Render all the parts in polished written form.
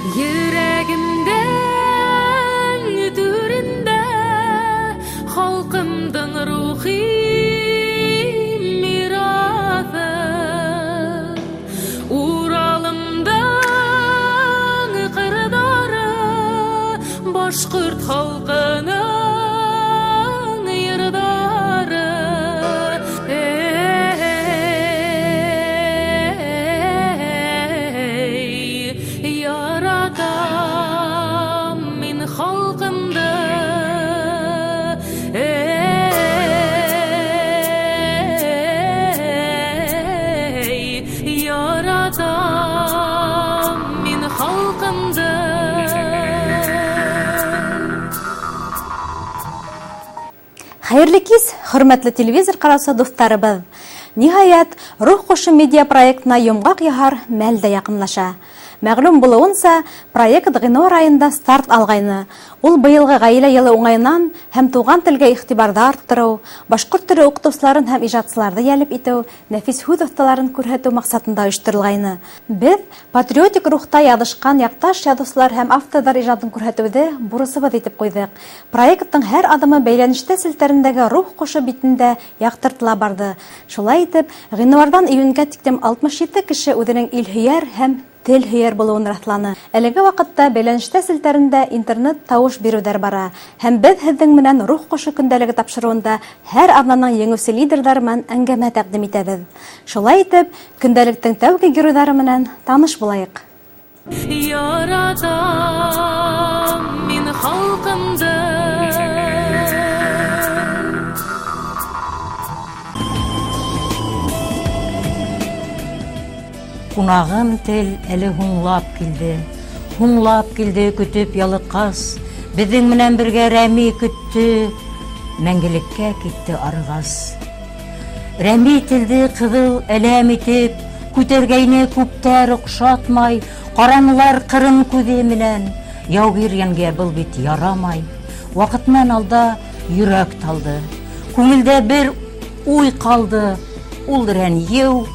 Йөрәгемдең түрендә халҡымдың рухи мираҫы. Уралымдың ҡырҙары башҡорт халҡының йырҙары. Эй, яратам мин халҡымды. Эй, яратам мин халҡымды. Хәйерле кис, хөрмәтле телевизор ҡараусы дуҫтарыбыҙ. Ниһайәт, Рух ҡошо медиа проектына йомғаҡ яһар мәл дә яҡынлаша. Мәғлүм булыуынса, проект ғинуар айында старт алғайны. Ул быйылғы ғаилә йылы уңайынан һәм туған телгә иғтибарҙы арттырыу, башҡорт теле уҡытыусыларын һәм ижадсыларҙы йәлеп итеү, нәфис һүҙ оҫталарын күрһәтеү маҡсатында ойошторолғайны. Беҙ патриотик рухта яҙышҡан яҡташ яҙыусылар һәм авторҙар ижадын күрһәтеүҙе бурысыбыҙ итеп ҡуйҙыҡ. Проекттың һәр аҙымы бәйләнештә селтәрендәге Рух ҡошо битендә яҡтыртыла барҙы. Шулай итеп, ғинуарҙан июнгә тиклем 67 кеше үҙенең илһөйәр һәм тел һөйәр булыуын раҫланы. Әлеге ваҡытта бәйләнештә селтәрендә интернет тауыш биреүҙәр бара. Һәм беҙ һеҙҙең менән Рух ҡошо көндәлеге тапшырыуында һәр аҙнаның еңеүсе лидерҙары менән әңгәмә тәҡдим итәбеҙ. Шулай итеп, көндәлектең тәүге геройҙары менән таныш булайыҡ. Яратам мин халҡымды. Ҡунағым тел әле һуңлап килде. Һуңлап килде көтөп ялыҡҡас. Беҙҙең менән бергә Рәми көттө. Мәңгелеккә китте арығас. Рәми телде ҡыҙыл әләм итеп, күтәргәйне күптәр оҡшатмай, ҡаранылар ҡырын күҙе менән. Яугир йәнгә был бит ярамай. Ваҡытынан алда йөрәк талды. Күңелдә бер уй ҡалды. Ул рәнйеү.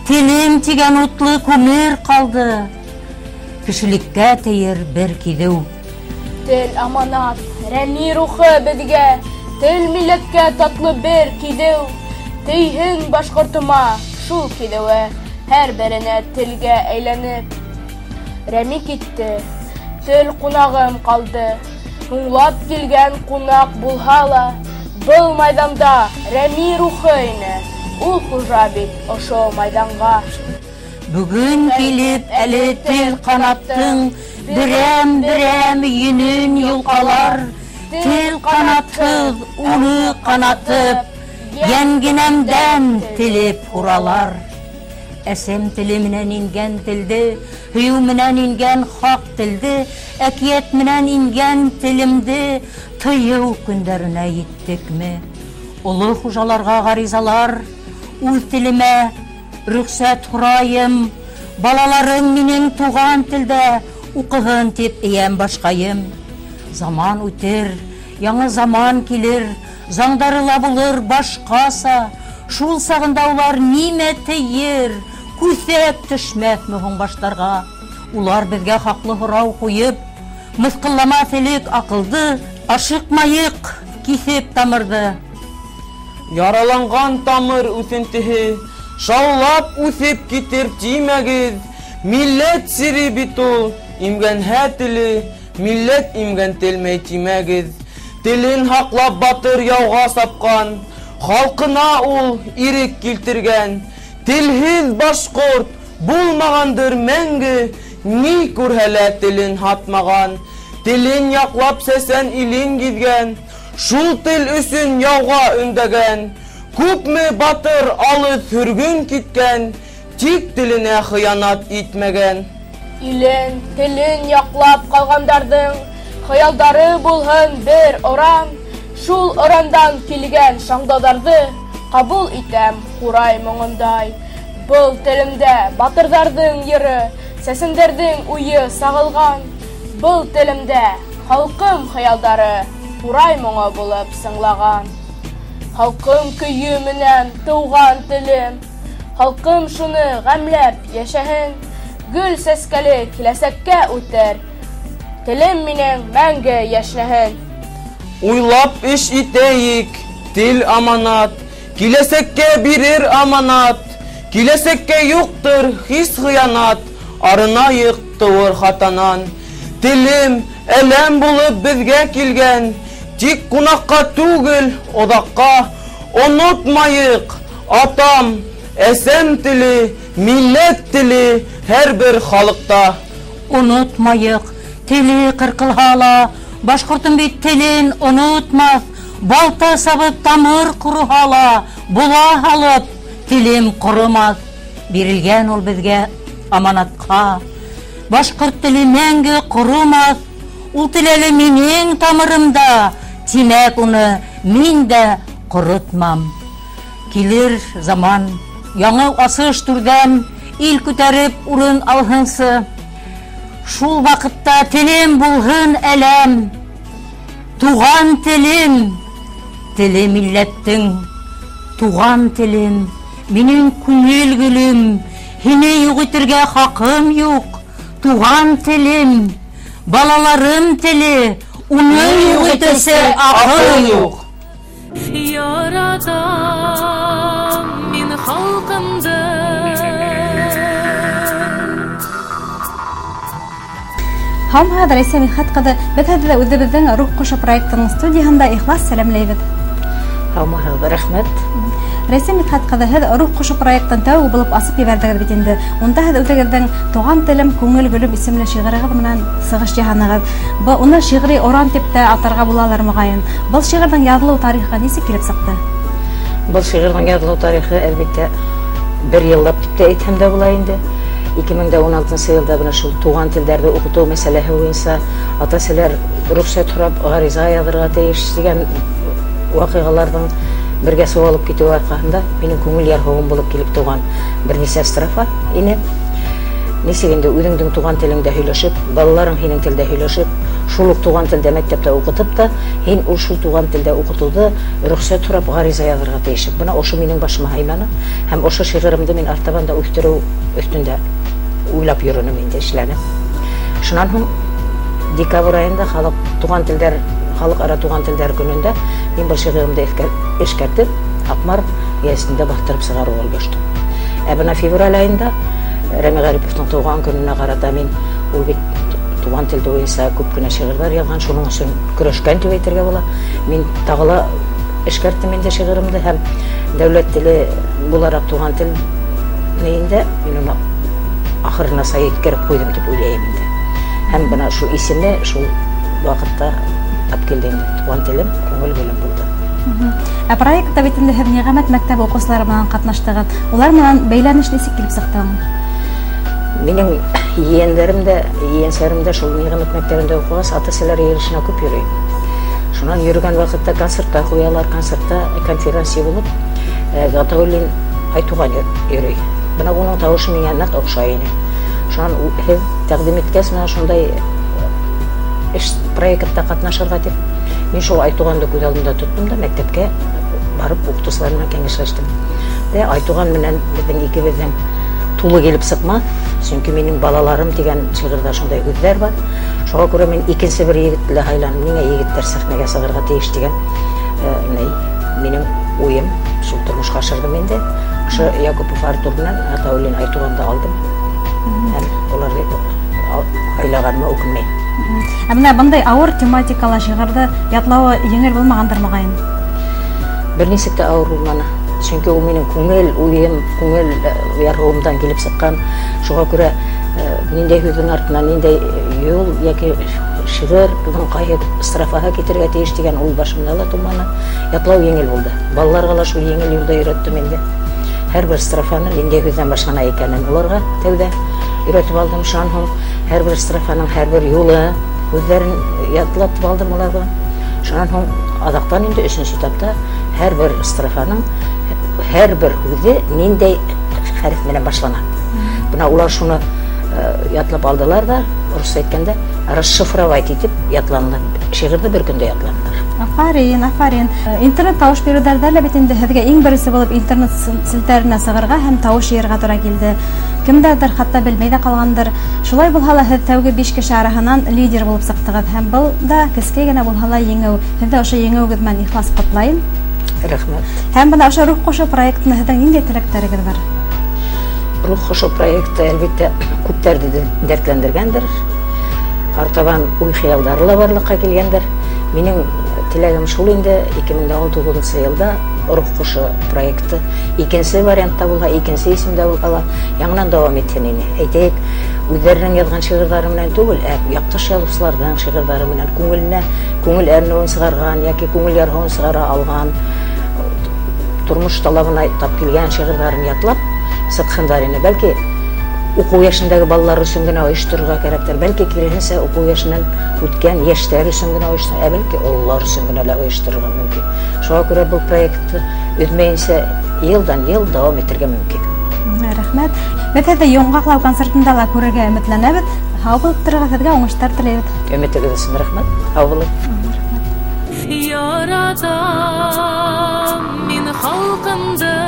Телем тигән утлы күмер ҡалды. Кешелеккә тейер бер киҙеү. Тел аманат, Рәми рухы беҙгә, тел милләткә татлы бер киҙеү. Тейһен башҡортома шул киҙеүе, һәр беренә телгә әйләнеп. Рәми китте, тел ҡунағым ҡалды. Һуңлап килгән ҡунаҡ булһа ла, был майҙанда Рәми рухы ине. Ул хужа бит ошо майҙанға. Бөгөн килеп әле тел ҡанаттың, берәм-берәм йөнөн йолҡалар. Тел ҡанатһыҙ, уны ҡанатып, йәнгенәмдән телеп һуралар. Әсәм теле менән ингән телде, һөйөү менән ингән хаҡ телде, әкиәт менән ингән телемде тыйыу көндәренә еттекме? Оло хужаларға ғаризалар, үҙ телемә рөхсәт һорайым, балаларым минең туған телдә уҡыһын тип эйәм башҡайым. Заман үтер, яңы заман килер, заңдары ла булыр башҡаса. Шул сағында улар нимә тейер, күҫәк төшмәҫме һуң баштарға? Улар беҙгә хаҡлы һорау ҡуйып, мыҫҡылламаҫ элек аҡылды, ашыҡмайыҡ киҫеп тамырҙы. Яраланған тамыр үҫентеһе шаулап үҫеп китер тимәгеҙ. Милләт сире бит ул, имгәнһә теле, милләт имгән телмәй тимәгеҙ. Телен һаҡлап батыр яуға сапҡан, халҡына ул ирек килтергән. Телһеҙ башҡорт булмағандыр мәңге, ни күрһә лә телен һатмаған. Телен яҡлап сәсән илен гиҙгән, шул тел өсөн яуға өндәгән. Күпме батыр алыҫ һөргөн киткән, тик теленә хыянат итмәгән. Илен, телен яҡлап ҡалғандарҙың хыялдары булһын бер оран. Шул орандан килгән шаңдауҙарҙы ҡабул итәм ҡурай моңондай. Был телемдә батырҙарҙың йыры, сәсәндәрҙең уйы сағылған. Был телемдә халҡым хыялдары ҡурай моңо булып сыңлаған. Халҡым көйө менән тыуған телем, халҡым шуны ғәмләп йәшәһен. Гөл сәскәле киләсәккә үтер. Телем минең мәңге йәшнәһен. Уйлап эш итәйек, тел аманат, киләсәккә бирер аманат. Киләсәккә юҡтыр хис хыянат, арынайыҡ тыуыр хатанан. Телем, әләм булып беҙгә килгән, тик ҡунаҡҡа түгел, оҙаҡҡа. Онотмайыҡ, атам, әсәм теле, милләт теле һәр бер халыҡта. Онотмайыҡ, теле ҡырҡылһа ла, башҡортом бит телен онотмаҫ. Балта сабып тамыр ҡороһа ла, була һалып телем ҡоромаҫ. Бирелгән ул беҙгә аманатҡа. Башҡорт теле мәңге ҡоромаҫ. Ул тел әле минең тамырымда, тимәк уны мин дә ҡоротмам. Килер заман, яңы асыш түрҙән, ил күтәреп урын алһынсы. Шул ваҡытта телем булһын әләм. Туған телем, теле милләттең. Туған телем, минең күңел гөлөм, һине юҡ итергә хаҡым юҡ. Туған телем, балаларым теле, уны юҡ итеүсе аҡыл юҡ. Яратам мин халҡымды. Һаумыһығыҙ, Рәйсә Мидхәт ҡыҙы. Беҙ һеҙҙе үҙебеҙҙең Рух ҡошо проектының студияһында ихлас сәләмләйбеҙ. Һаумыһығыҙ, рәхмәт. Рәйсә Мидхәт ҡыҙы, һеҙ Рух ҡошо проектын тәүге булып асып ебәрҙегеҙ бит инде. Унда һеҙ үҙегеҙҙең Туған телем, күңел гөлөм исемле шиғырығыҙ менән сығыш яһанығыҙ. Уны шиғри оран тип тә атарға булалыр моғайын. Был шиғырҙың яҙылыу тарихы нисек килеп сыҡты? Был шиғырҙың яҙылыу тарихы, әлбиттә, бер йыллап тип тә әйтһәм дә була инде. Ике мең дә ун алтынсы йылда бына шул туған телдәрҙе уҡытыу мәсьәләһе буйынса ата-әсәләр рөхсәт һорап ғариза яҙырға тейеш тигән ваҡиғаларҙың бергә сыуалып китеүе арҡаһында минең күңел ярһыуым булып килеп тыуған бер нисә строфа ине. Нисек инде үҙеңдең туған телеңдә һөйләшеп, балаларың һинең телдә һөйләшеп, шул уҡ туған телдә мәктәптә уҡытып та, һин ул шул туған телдә уҡытыуҙы рөхсәт һорап ғариза яҙырға тейеш. Бына ошо минең башыма һыйманы һәм ошо шиғырымды мин артабан да үҫтереү өҫтөндә уйлап йөрөнөм инде, эшләнем. Шунан һуң декабрь айында халыҡ туған телдәр, халыҡ-ара туған телдәр көнөндә мин был шиғырымды эшкәртеп, Һаҡмар гәзитендә баҫтырып сығарыуға өлгәштем. Ә бына февраль айында Рәми Ғариповтың тыуған көнөнә ҡарата мин ул бит туған тел буйынса күп кенә шиғырҙар яҙған, шуның өсөн көрәшкән тип әйтергә була. Мин тағы ла эшкәрттем инде шиғырымды һәм дәүләт теле булараҡ туған тел нейендә мин уны ахырына сай еткереп ҡуйҙым тип уйлайым инде. Һәм бына шул исеме шул ваҡытта тап килде инде. Туған телем, күңел гөлөм булды. Ә проектта бит инде һеҙ Ниғәмәт мәктәбе уҡыусылары менән ҡатнаштығыҙ. Улар менән бәйләнеш нисек килеп сыҡты? Минең ейәндәрем дә, ейәнсәрем дә шул Ниғәмәт мәктәбендә уҡығас, ата-әсәләр йыйылышына күп йөрөй. Шунан йөрөгән ваҡытта концертта ҡуялар, концертта конференция булып, Ғатауллин Айтуған йөрөй. Бына уның тауышы миңә ныҡ оҡшай ине. Шунан һеҙ тәҡдим иткәс, менә шундай эш проектта ҡатнашырға тип, мин шул Айтуғанды күҙ алдында тоттом да мәктәпкә барып уҡытыусылар менән кәңәшләштем. Дә Айтуған менән беҙҙең икебеҙҙең тулы килеп сыҡмаҫ, сөнки минең балаларым тигән шиғырҙа шундай һүҙҙәр бар. Шуға күрә мин икенсе бер егетте лә һайланым. Ниңә егеттәр сәхнәгә сығырға тейеш тигән ни, минең уйым шул тормошҡа ашырҙым инде. Ошо Якупов Артур менән Ғатауллин Айтуғанды алдым. Һәм уларҙы һайлағаныма үкенмәйем. Ә бына бындай ауыр тематикала шиғырҙы ятлауы еңел булмағандыр моғайын? Бер нисек тә ауыр булманы. Сөнки ул минең күңел уйым, күңел ярһыуымдан килеп сыҡҡан. Шуға күрә ниндәй һүҙҙең артынан ниндәй юл йәки шиғырҙың ҡайһы строфаһы китергә тейеш тигән уй башымда ла тыуманы. Ятлау еңел булды. Балаларға ла шул еңел юлда өйрәттем инде. Һәр бер строфаны ниндәй һүҙҙән башлана икәнен уларға тәүҙә өйрәтеп алдым. Шунан һуң һәр бер строфаның һәр бер юлы һүҙҙәрен ятлатып алдым уларға. Шунан һуң аҙаҡтан инде өсөнсө этапта һәр бер строфаның һәр бер һүҙе ниндәй хәреф менән башлана. Бына улар шуны ятлап алдылар ҙа, русса әйткәндә, расшифровать итеп ятланылар. Шиғырҙы бер көндә ятланылар. Афарин, афарин. Интернет тауыш биреүҙәрҙә лә бит инде һеҙгә иң беренсе булып интернет селтәренә сығырға һәм тауыш йыйырға тура килде. Кемдәрҙер хатта белмәй ҙә ҡалғандыр. Шулай булһа ла һеҙ тәүге 5 кеше араһынан лидер булып сыҡтығыҙ һәм был да кескәй генә булһа ла еңеү. Һеҙҙе ошо еңеүегеҙ менән ихлас ҡотлайым. Рәхмәт. Һәм бына ошо Рух ҡошо проектына һеҙҙең ниндәй теләктәрегеҙ бар? Рух ҡошо проекты, әлбиттә, күптәрҙе дәртләндергәндер. Артабан уй-хыялдары ла барлыҡҡа килгәндер. Минең теләгем шул инде, 2019 йылда Рух ҡошо проекты икенсе вариантта булһа, икенсе исемдә булһа ла яңынан дауам итһен ине. Әйтәйек, үҙҙәренең яҙған шиғырҙары менән түгел, ә яҡташ яҙыусыларҙың шиғырҙары менән күңеленә күңел әрнеүен сығарған йәки күңел ярһыуын сығара алған, тормош талабына тап килгән шиғырҙарын ятлап сыҡһындар ине. Бәлки уҡыу йәшендәге балалар өсөн генә ойошторорға кәрәктер, бәлки киреһенсә уҡыу йәшенән үткән йәштәр өсөн генә ойошторорға, ә бәлки ололар өсөн генә лә ойошторорға мөмкин. Шуға күрә был проектты өҙмәйенсә йылдан йыл дауам итергә мөмкин. Рәхмәт. Беҙ һеҙҙе йомғаҡлау концертында ла күрергә өмөтләнәбеҙ. Һау булып торығыҙ, һеҙгә уңыштар теләйбеҙ. Өмөтөгөҙ өсөн рәхмәт. Һау булығыҙ. Яратам мин халҡымды.